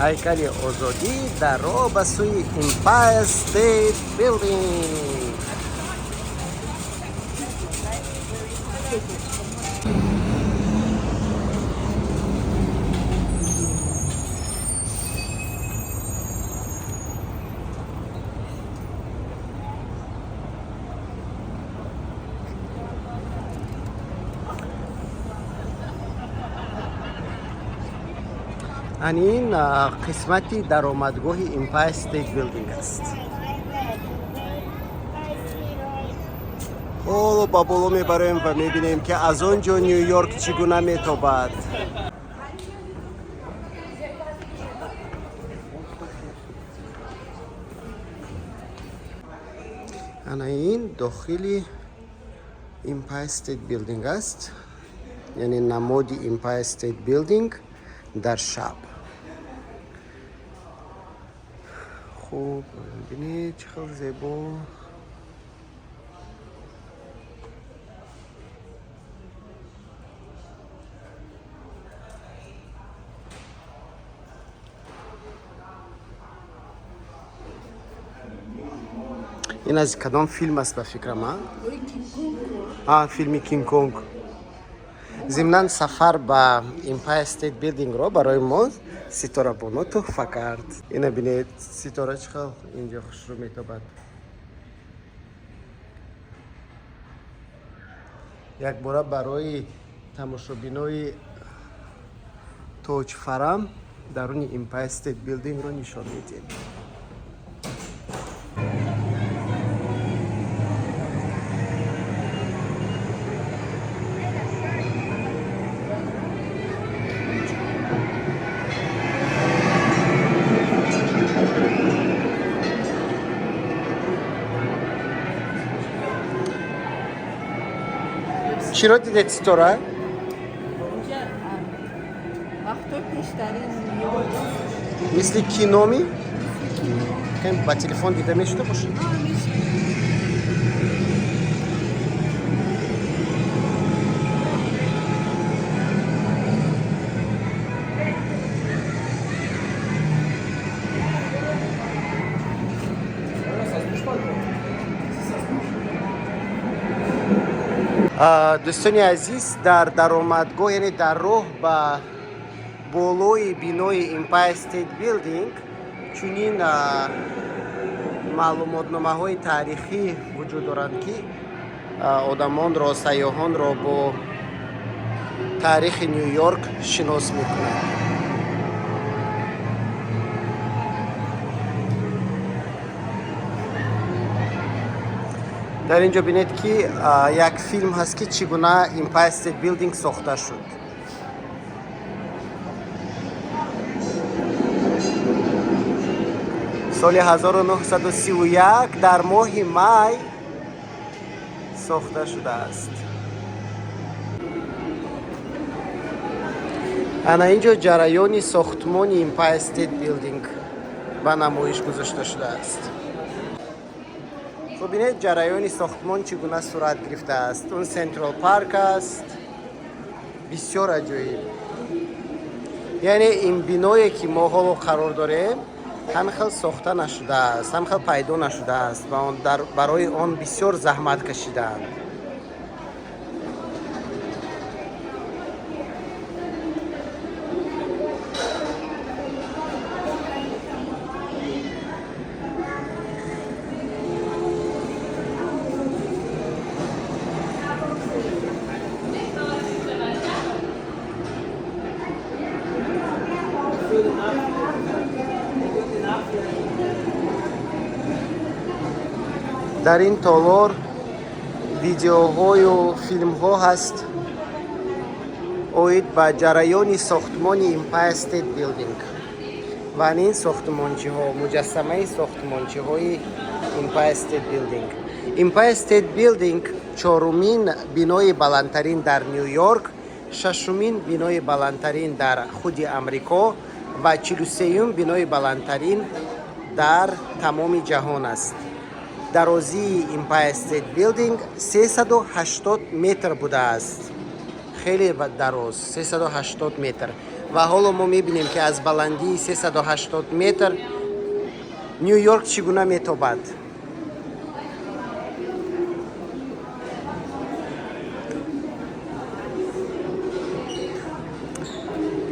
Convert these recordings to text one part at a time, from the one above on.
Ҳайкали Озодӣ дар роҳ ба сӯи Empire State Building. Ан ин қисмати даромадгоҳи Empire State Building аст. Ҳоло ба боло мебароем ва мебинем, ки аз он ҷо Ню Йорк чӣ гуна метобад. Ана ин дохили Empire State Building аст, яъне намоди Empire State Building дар шаб. Хуб, бинед, чӣ хел зебо. Ин аз кадом филм аст, ба фикрам, а? А, филми Кинг Конг. Зимнан, сафар ба Empire State Building-ро барои мо Ситорабоно туҳфа кард. Ина бинед, ситора чӣ хел инҷо хушрӯ метобад. Якбора барои тамошобинои Тоҷфарам даруни Empire State Building-ро нишон медиҳем. Чиро дидед, Ситора? Унҷа вақтҳои пештарин Нью-Йорк. Мисли киноми? Мисли кино. Кем ба телефон дида мешуда бошад? А, мешавад. Дӯстони азиз, дар даромадгоҳ, яъне дар роҳ ба болои бинои Empire State Building, чунин маълумотномаҳои таърихӣ вуҷуд доранд, ки одамонро, сайёҳонро бо таърихи Ню Йорк шинос мекунанд. Дар ин ҷо бинед, ки як филм ҳаст, ки чӣ гуна Empire State Building сохта шуд. Соли 1931 дар моҳи май сохта шудааст. Ана ин ҷо ҷараёни сохтмони Empire State Building ба намоиш гузошта шудааст. Хуб, бинед, ҷараёни сохтмон чӣ гуна сурат гирифтааст. Он Централ Парк аст. Бисёр аҷоиб. Яъне ин биное, ки мо ҳоло қарор дорем, ҳамин хел сохта нашудааст, ҳамин хел пайдо нашудааст ва он барои он бисёр заҳмат кашидаанд. Дар ин толор видеоҳою филмҳо ҳаст оид ба ҷараёни сохтмони Empire State Building ва ин сохтмончиҳо, муҷассамаи сохтмончиҳои Empire State Building. Empire State Building чорумин бинои баландтарин дар Ню Йорк, шашумин бинои баландтарин дар худи Амрико ва 43-юм бинои баландтарин дар тамоми ҷаҳон аст. Дарозии Empire State Building 380 метр будааст. Хеле дароз, 380 метр. Ва ҳоло мо мебинем, ки аз баландии 380 метр Ню Йорк чӣ гуна метобад.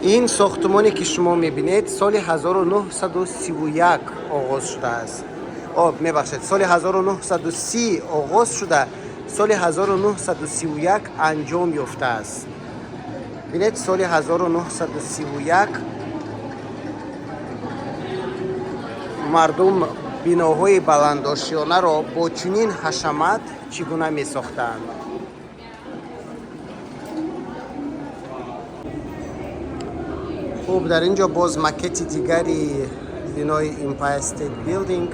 Ин сохтумоне, ки шумо мебинед, соли 1931 оғоз шудааст. О, мебахшед, соли 1930 оғоз шуда, соли 1931 анҷом ёфтааст. Бинед, соли 1931 мардум биноҳои баландошёнаро бо чунин ҳашамат чӣ гуна месохтанд. Хуб, дар ин ҷо боз макети дигари бинои Empire State Building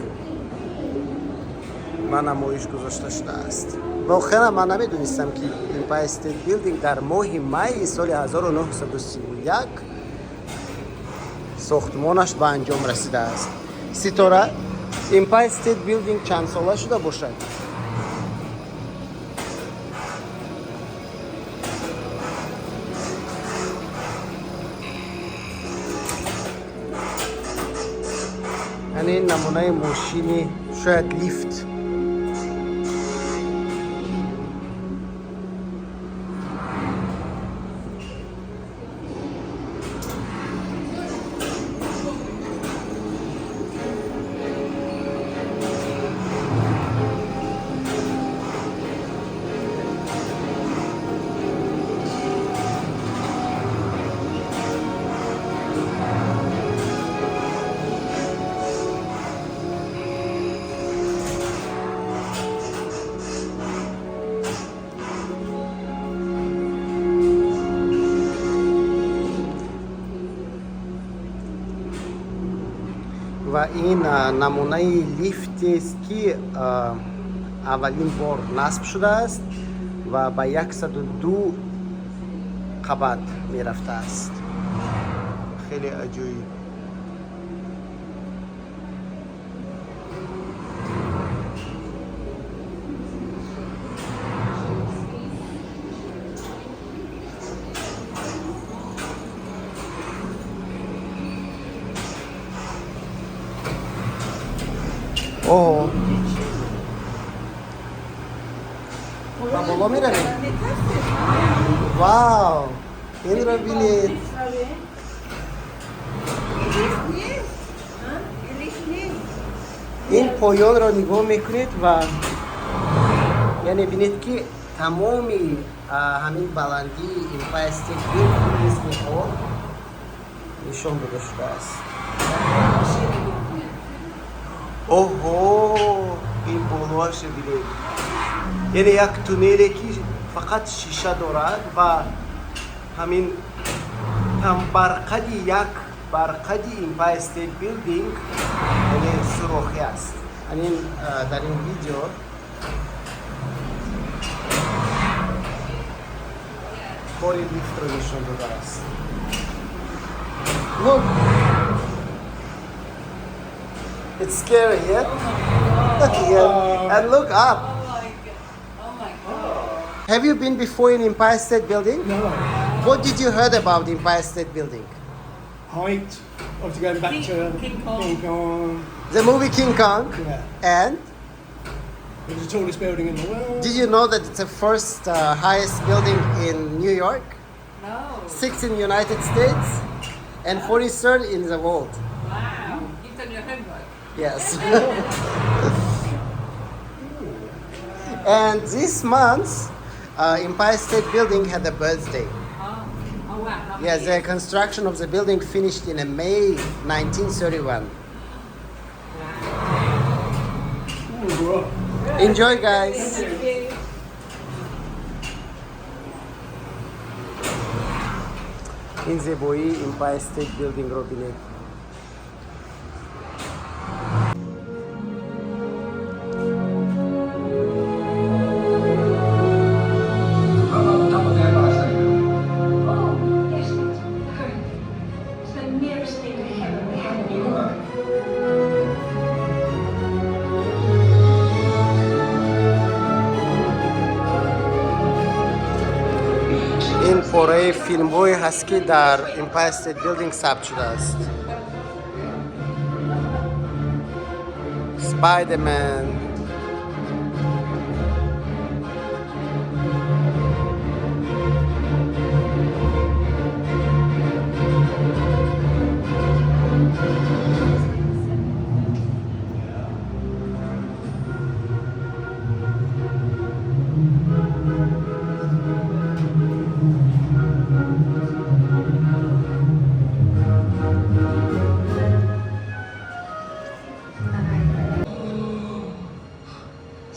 ба намоиш гузошта шудааст. Воқеан, ман намедонистам, ки Empire State Building дар моҳи майи соли 1931 сохтмонаш ба анҷом расидааст. Ситора, Empire State Building чанд сола шуда бошад? Яъне ин намунаи мошини, шояд лифт. Ва ин намунаи лифтест, ки аввалин бор насб шудааст ва ба 102 қабат мерафтааст. Хеле аҷоиб. Оҳо, ба боло меравем. Вау, инро бинед! Лифт нест. Лифт нест. Ин поёнро нигоҳ мекунед ва яъне бинед, ки тамоми ҳамин баландии Empire State Building мисли он нишон дода шудааст. Оҳо, ин болоашро бинед! Яъне як туннеле, ки фақат шиша дорад ва ҳамин там барқади як барқади Empire State Building, яъне сурохӣ аст. Ҳамин дар ин видео кори лифтро нишон додааст. Look! It's scary, yeah? Yeah. And look up. Oh my God. Oh my God. Have you been before in Empire State Building? No. What did you heard about the Empire State Building? Height. Obviously going back to King Kong. King Kong. The movie King Kong. Yeah. And It was the tallest building in the world. Did you know that it's the first highest building in New York, No. sixth in United States, and 43rd in the world? Wow. You've done your homework. Yes. And this month, Empire State Building had a birthday. Oh wow. How many Yes, the years? Construction of the building finished in May 1931. Ooh, right. Enjoy, guys. Thank you. Ин зебоии Empire State Building ро бинед. Top of the Empire State Building. Oh, yes, that's correct. It's the nearest thing to heaven we have in New York. Ин пораи филмҳое ҳаст, ки дар Empire State Building сабт шудааст. Spiderman.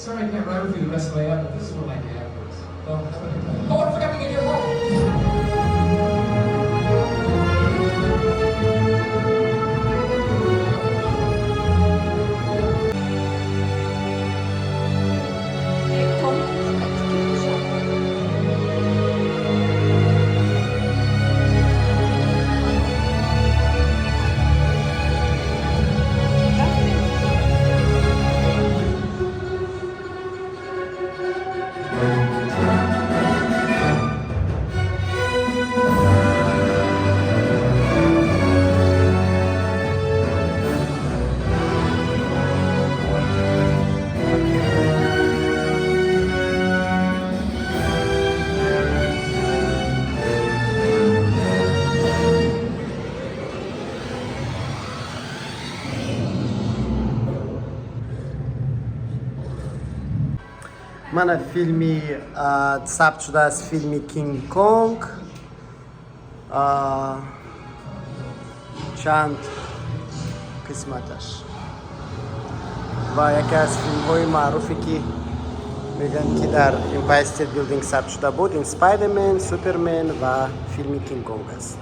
Sorry I can't ride with you the rest of the way up, but this is where my dad works. Well, have a good time. Oh, I forgot to give you a hug. Том Круз. Мана филми сабт шудааст, филми Кинг Конг, чанд қисматаш ва яке аз филмҳои маъруфе, ки мегӯянд, ки дар Empire State Building сабт шуда буд, ин Spiderman, Супермен ва филми Кинг Конг аст.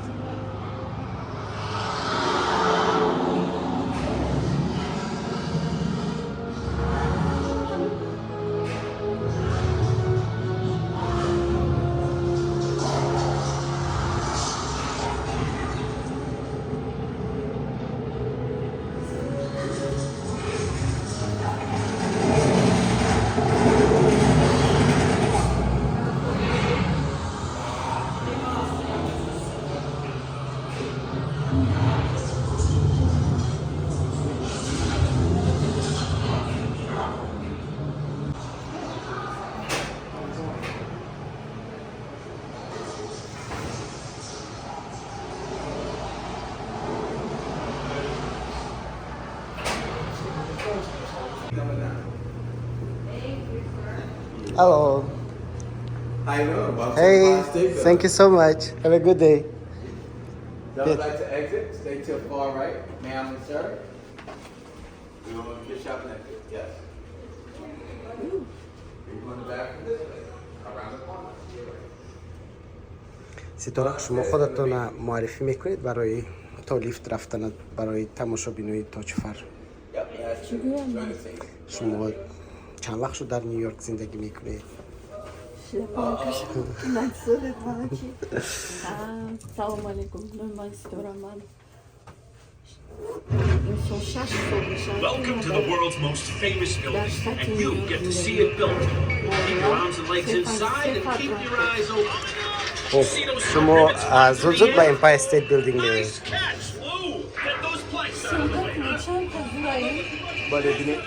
Hello. Hi, hello. Welcome to Hey, Empire State Building. Thank you so much. Have a good day. Those like to exit, stay to the far right, ma'am and sir. We will get you up and exit. Yes. We go in the back this way, around the corner. Ситора, шумо худатона муаррифӣ мекунед барои то лифт рафтана барои тамошобинои Тоҷфар? Yep, that's true. Join the team. Шумо чанд вақт шуд дар Ню Йорк зиндагӣ мекунед? Насолет маначи. Салом алейкум. Ман Ситора, ман имсол 6 сол мешавад. Welcome to the world's most famous building, and you get to see it built. Keep your arms and legs inside and keep your eyes open. Хуб, шумо зуд зуд ба Empire State Building меред. Nice catch, Lou! Get those planks out of the way, huh? Чанд та зураи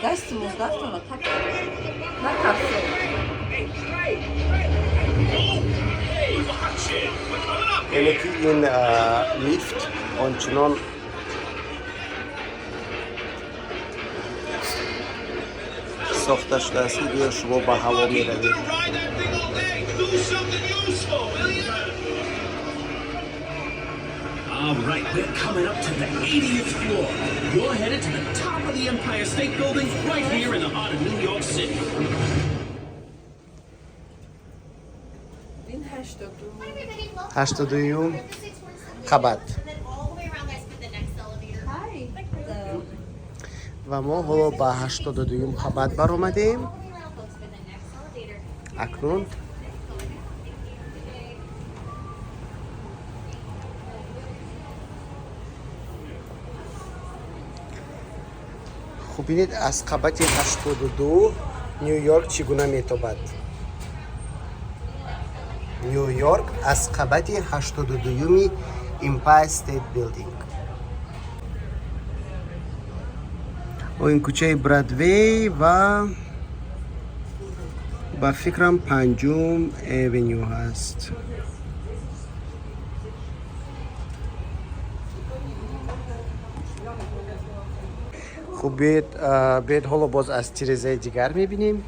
дасти модаратона накарсед. Oh, hey, watch it! We're coming up Яъне here! ки ин лифт ончунон сохта шудааст, ки гӯё шумо ба ҳаво Look, you're меравед. Gonna ride that thing all day. Do something useful, will ya? All right, we're coming up to the 80th floor. You're headed to the top of the Empire State Building right here in the heart of New York City. Ин 82. 82-юм қабат. And then all the way around, guys, for the next elevator. Hi. Ва мо ҳоло ба 82-юм қабат баромадем. All the way around, folks, for the next elevator. Акнун Thank you. Good day. Хуб, бинед, аз қабати 82 Ню Йорк чӣ гуна метобад. Ню Нью-Йорк аз қабати 82-юми Empire State Building. Ин кӯчаи Бродвей ва ба фикрам Панҷум Avenue ҳаст. Хуб, биед, ҳоло боз аз тирезаи дигар мебинем.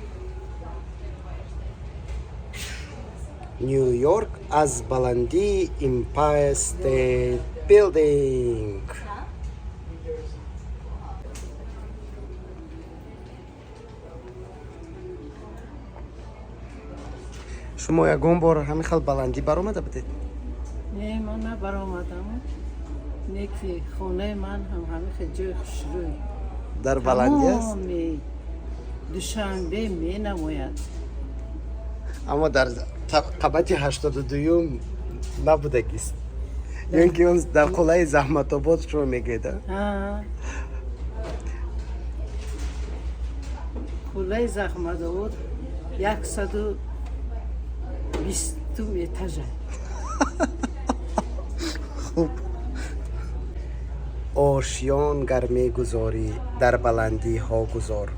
Нью-Йорк аз баландии Empire State Building. Шумо ягон бор ҳамин хел баландӣ баромада будед? Не, ман набаромадам. Не ки хонаи ман ҳам ҳамин хел ҷои хушрӯй. Дар баландӣ аст? Тамоми Душанбе менамояд. Аммо дар қабати 82-юм набудагист. Ё ин ки он дар қуллаи Заҳматобод шумо мегӯед, а? А. Қуллаи Заҳматобод 120-ум этажа. Хуб, ошён гар мегузорӣ, дар баландиҳо гузор,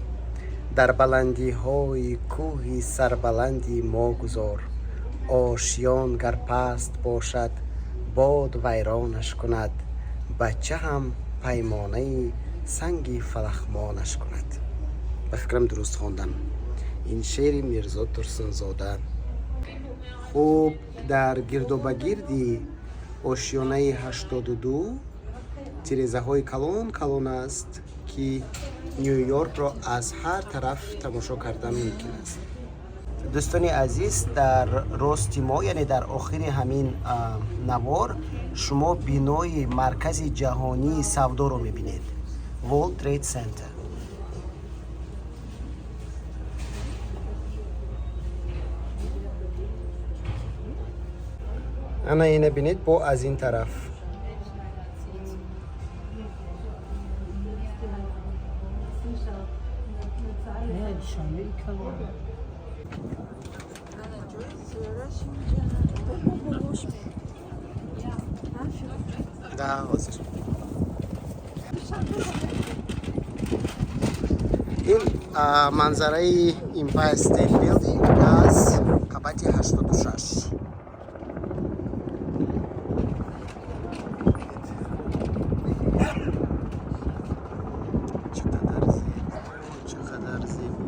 дар баландиҳои кӯҳи сарбаланди мо гузор. Ошён гар паст бошад, бод вайронаш кунад, бача ҳам паймонаи санги фалахмонаш кунад. Ба фикрам, дуруст хондам. Ин шеъри Мирзо Турсунзода. Хуб, дар гирдобагирди ошёнаи 82 тирезаҳои калон калон аст, ки Нью-Йоркро аз ҳар тараф тамошо кардан мумкин аст. Дӯстони азиз, дар рости мо, яъне дар охири ҳамин навор, шумо бинои Маркази ҷаҳонии савдоро мебинед, World Trade Center. Ана ина бинед, бо аз ин тараф. Не, Душанбе калон. Да, ҳозир ин манзараи Empire State Building аз қабати 86. Чӣ қадар зебо, чӣ қадар зебо!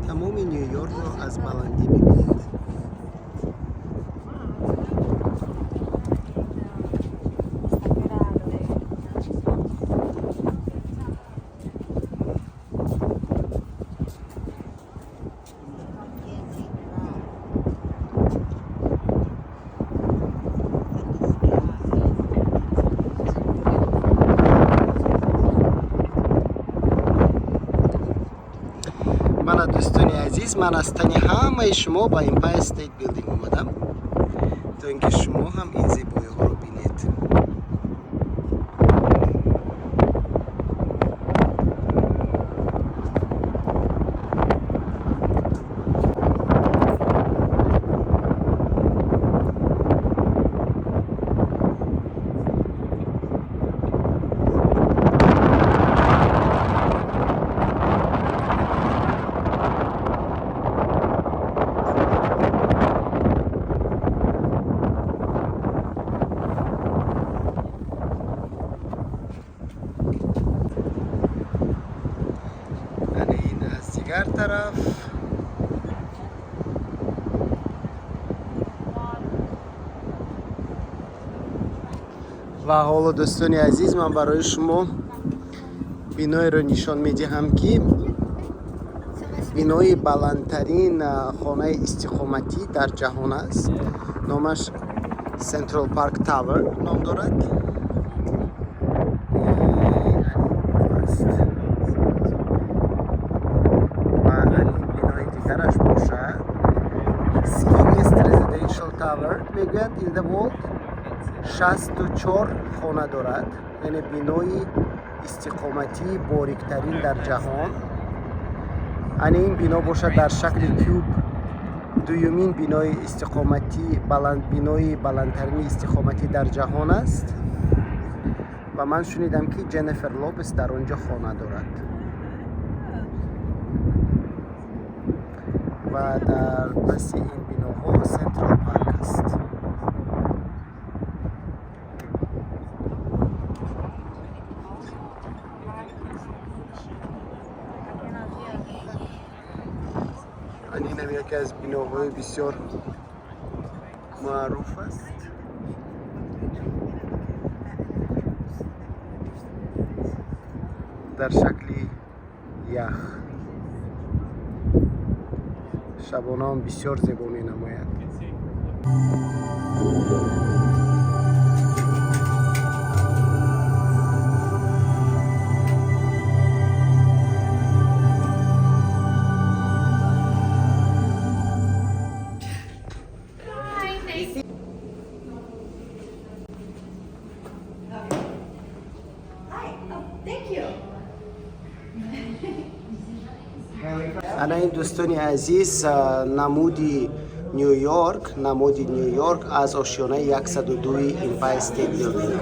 Тамоми Нью-Йоркро аз баландӣ мебинед. Мана, дӯстони азиз, ман аз тани ҳамаи шумо ба Empire State Building омадам, то ин ки шумо ҳам ин зебоиҳоро бинед. Ана ин аз дигар тараф. Ва ҳоло, дӯстони азиз, ман барои шумо биноеро нишон медиҳам, ки бинои баландтарин хонаи истиқоматӣ дар ҷаҳон аст. Номаш Central Park Tower ном дорад. Ин аст. Ва ани бинои дигараш бошад, Skinniest Residential Tower мегӯянд in the world, 64 хона дорад, яъне бинои истиқоматии бориктарин дар ҷаҳон. Ани ин бино бошад, дар шакли куб. Дуюмин бинои истиқоматӣ, баланд, бинои баландтарини истиқоматӣ дар ҷаҳон аст ва ман шунидам, ки Ҷеннифер Лопес дар он ҷо хона дорад. Ва дар паси ин биноҳо Сентрал Парк аст. Инам яке аз биноҳои бисёр маъруф аст дар шакли ях. Шабонаам бисёр зебо менамояд. Hi, nice. Hi. Oh, thank you. Ана ин, дӯстони азиз, намуди Ню-Йорк, намуди Ню-Йорк аз ошёнаи 102 Empire State Building.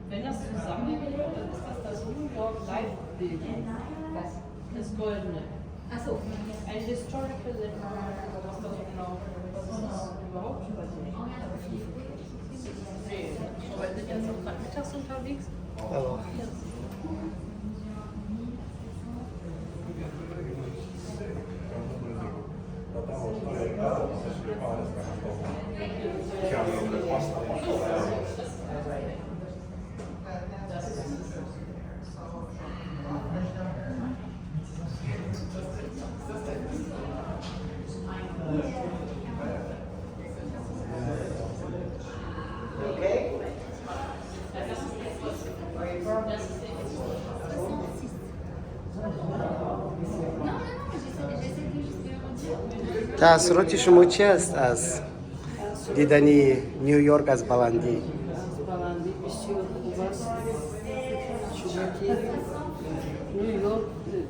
Wenn das zusammengehört, dann ist das das New York Life Building. Was? Das Goldene. Ach so. Ein Historical Landmark, aber was das genau, was ist das überhaupt? Weiß ich nicht. Nee, aber wir sind jetzt auch gerade mittags unterwegs. Hello. Okay? 66. Non, non, non, j'essaie de juste de redire. Таассуроти шумо чи аст аз дидани Ню-Йорк аз баландӣ? Аз баландӣ бисёр хуб аст, чунки Ню-Йорк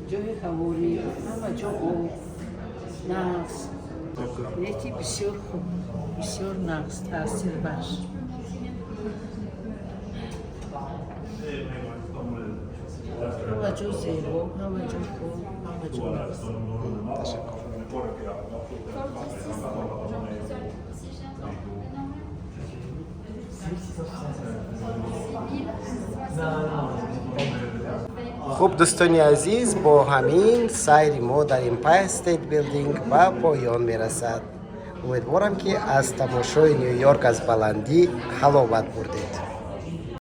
ҷои ҳаворӣ, ҳама ҷо об, нағз, леки бисёр хуб, бисёр нағз, таъсирбахш. Ҳама ҷо зебо, ҳама ҷо хуб, ҳама ҷо нағз. Ташаккур. 46, genre tout seul. Si j'ai un temps, normal. 6060. Хуб, дӯстони азиз, бо ҳамин сайри мо дар Empire State Building ба поён мерасад. Умедворам, ки аз тамошои Ню-Йорк аз баландӣ ҳаловат бурдед.